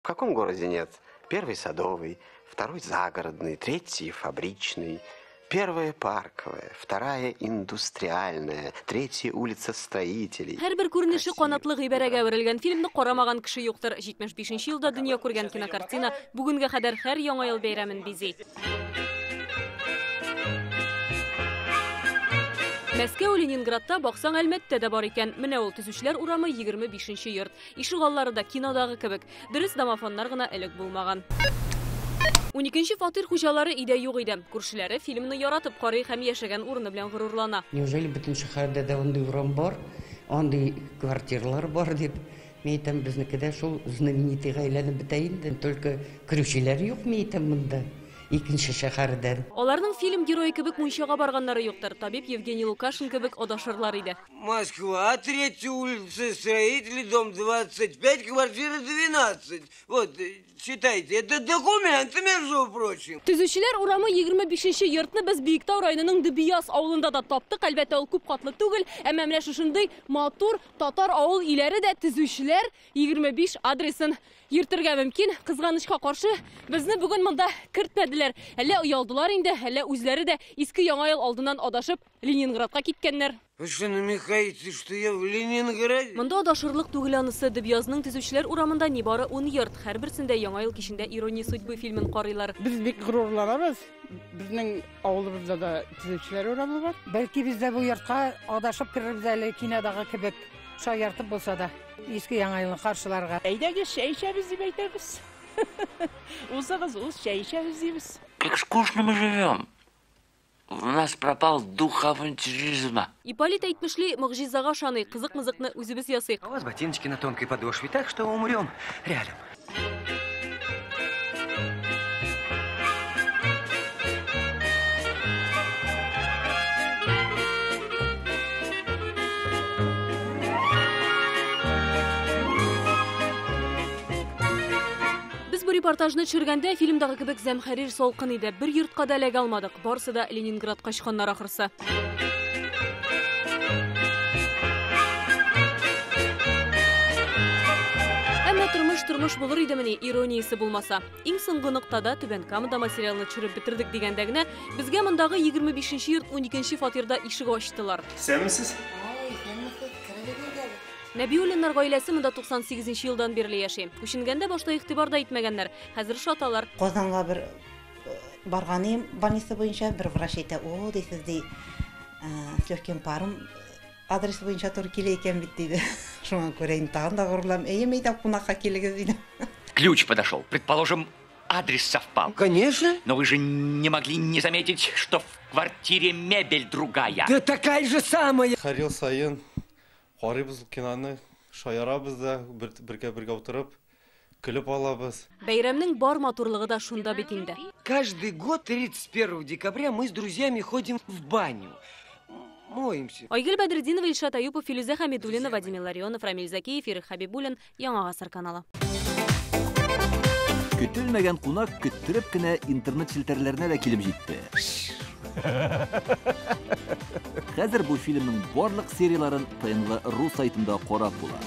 В каком городе нет? Первый садовый, второй загородный, третий фабричный, первая парковая, вторая индустриальная, третья улица строителей. Һәрбер күренеше канатлы гыйбарәгә әверелгән фильмны карамаган кеше юктыр. 75 елда дөнья күргән кинокартина бүгенгә кадәр һәр Яңа ел бәйрәмен бизи. Мәскәү, Ленинградта, баксаң, Әлмәттә дә бар икән. Менә ул Төзүчеләр урамы 25 йорт. Ишегаллары да кинодагы кебек. Дөрес, домофоннар гына элек булмаган. 12 фатир хуҗалары өйдә юк иде. Күршеләре фильмны яратып карый һәм яшәгән урыны белән горурлана. Неужели бөтен шәһәрдә дә андый урам бар, андый квартиралар бар дип? Мин әйтәм, безнеке дә шул знаменитыйга әйләнеп бетә инде. Только керүчеләр юк, мин әйтәм, монда. Икенче шәһәрдән. Аларның фильм герое кебек мунчага барганнары юктыр. Табиб Евгений Лукашин кебек адашырлар иде. Москва, 3-я улица, строители, дом 25, квартира 12. Вот, читайте, это документы, между прочим. Төзүчеләр урамы 25 йортны без Биектау районының Дөбъяз авылында да таптык. Әлбәттә, ул күп катлы түгел, әмма менә шушындый матур татар авыл өйләре дә Төзүчеләр 25 адресын йөртергә мөмкин. Кызганычка каршы, безне бүген монда кертмәделәр. Әллә оялдылар инде, әллә үзләре дә иске Яңа ел алдыннан адашып Ленинградка киткәннәр. Вы что, намекаете, что я в Ленинграде? Монда адашырлык түгел анысы. Дөбъязның Төзүчеләр урамында нибары 10 йорт. Һәрберсендә Яңа ел кичендә Ирония судьбы фильмын карыйлар. Без бик горурланабыз. Безнең авылыбызда да Төзүчеләр урамы бар. Бәлки без дә бу йортка адашып керербез әле кинодагы кебек, шаяртып булса да, иске Яңа елны каршыларга. Әйдәгез, чәй эчәбез дип әйтәбез. Узыгыз, уз, чәй эчәбез дибез. Как скучно мы живем. У нас пропал дух авантюризма. Ипполит әйтмешли, могҗизага ышаныйк, кызык-мызыкны үзебез ясыйк. А у вас ботиночки на тонкой подошве, так что умрем рядом. Без бу репортажны төшергәндә фильмдагы кебек зәмхәрир салкын иде. Бер йортка да эләгә алмадык. Барысы да Ленинград качканнар ахрысы. Әмма тормыш тормыш булыр идемени, ирониясе булмаса. Иң соңгы ноктада Түбән Камада материалны төшереп бетердек дигәндә генә безгә мондагы 25 йорт 12 фатирда ишек ачтылар. Исәнмесез? Нәбиуллиннар гаиләсе монда 98 елдан бирле яши. Күченгәндә башта игътибар да итмәгәннәр. Хәзер шаталар. Казанга бер барган идем, больница буенча бер врач әйтә, о, дисез, ди, с легким паром адрес буенча туры килә икән бит, диде. Шуңа күрә инде тагын да горурланам. Әйе, әйдә, кунакка килегез, диде. Ключ подошел. Предположим, адрес совпал. Конечно. Но вы же не могли не заметить, что в квартире мебель другая. Да такая же самая. Һәр ел саен карыйбыз киноны, шаярабыз да, бергә-бергә утырып, көлеп алабыз. Бәйрәмнең бар матурлыгы да шунда бит инде. Каждый год 31 декабря мы с друзьями ходим в баню. Моемся. Айгөл Бәдретдинова, Илшат Аюпов, Филүзә Хәмидуллина, Вадимир Ларионов, Рамиль Закиев, Ирек Хәбибуллин, Яңа Гасыр каналы. Көтелмәгән кунак көттереп кенә интернет челтәрләренә дә килеп җитте. Хәзер бу фильмның барлык серияларын ТНВ ру сайтында карап була.